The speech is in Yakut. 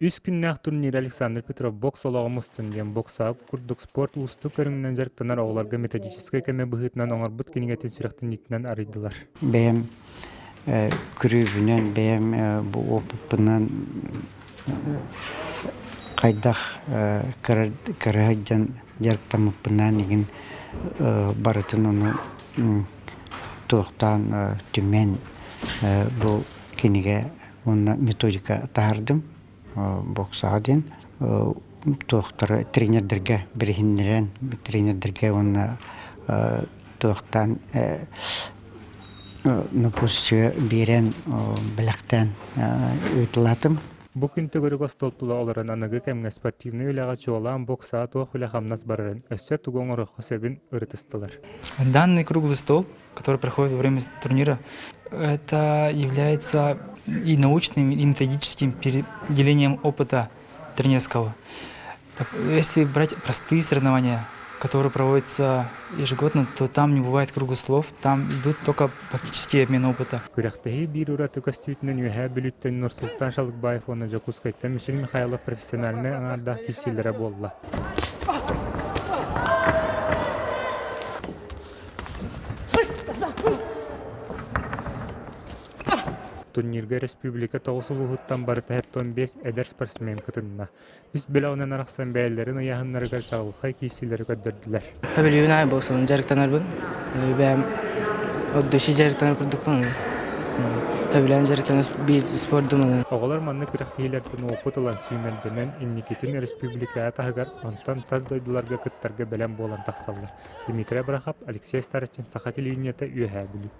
Үс күннээх турнир Александр Петров бокс олоҕо мустун диэн боксаҕа курдук спорт уустук көрүҥүнэн дьарыктанар оҕолорго методическай көмө быһыытынан оҥорбут кинигэтин сүрэхтэниитинэн арыйдылар. Бэйэм күрүүбүнэн, бэйэм бу опыппынан хайдах кыра сылдьан дьарыктаммыппынан игин барытын ону туохтаан түмэн бу кинигэ уонна методика таһардым боксаҕа диэн туохтары тренердэргэ билиһиннэрэн тренердэргэ уонна туохтаан напутствие биэрэн бэлэхтээн ыытылаатым. Бу күн төгүрүк остуол тула олорон аныгы кэмҥэ спортивнай үлэҕэ чуолаан боксаҕа туох үлэ-хамнас барарын, өссө тугу оҥоруохха сөбүн ырытыстылар. Данный круглый стол, который проходит во время турнира, это является и научным, и методическим делением опыта тренерского. Если брать простые соревнования, которые проводятся ежегодно, то там не бывает круглых столов, там идут только практический обмен опыта. Күрэхтэһии биир ураты көстүүтүнэн Үөһээ Бүлүүттэн Нурсултан Шалыкбаев уонна Дьокуускайтан Мишель Михайлов профессиональнай аҥаардаах киирсиилэрэ буолла. Турнирга республика тоҕус улууһуттан барыта 75 эдэр спортсмен кытынна. Үс бөлөҕүнэн арахсан бэйэлэрин ыйааһыннарыгар чаҕылхай киирсиилэри көрдөрдүлэр. Хөбүлүүбүн аайы боксанан дьарыктанарбын. Бэйэм от души дьарыктанар курдукпун. Хөбүлээн дьарыктанар биир спордум. Оҕолор маннык күрэхтэһиилэртэн уопут ылан сүүмэрдэнэн инникитин республика таһыгар, онтон тас дойдуларга кыттарга бэлэм буолан тахсаллар. Дмитрий Абрахов, Алексей Старостин, Саха телевидениета, Үөһээ Бүлүү.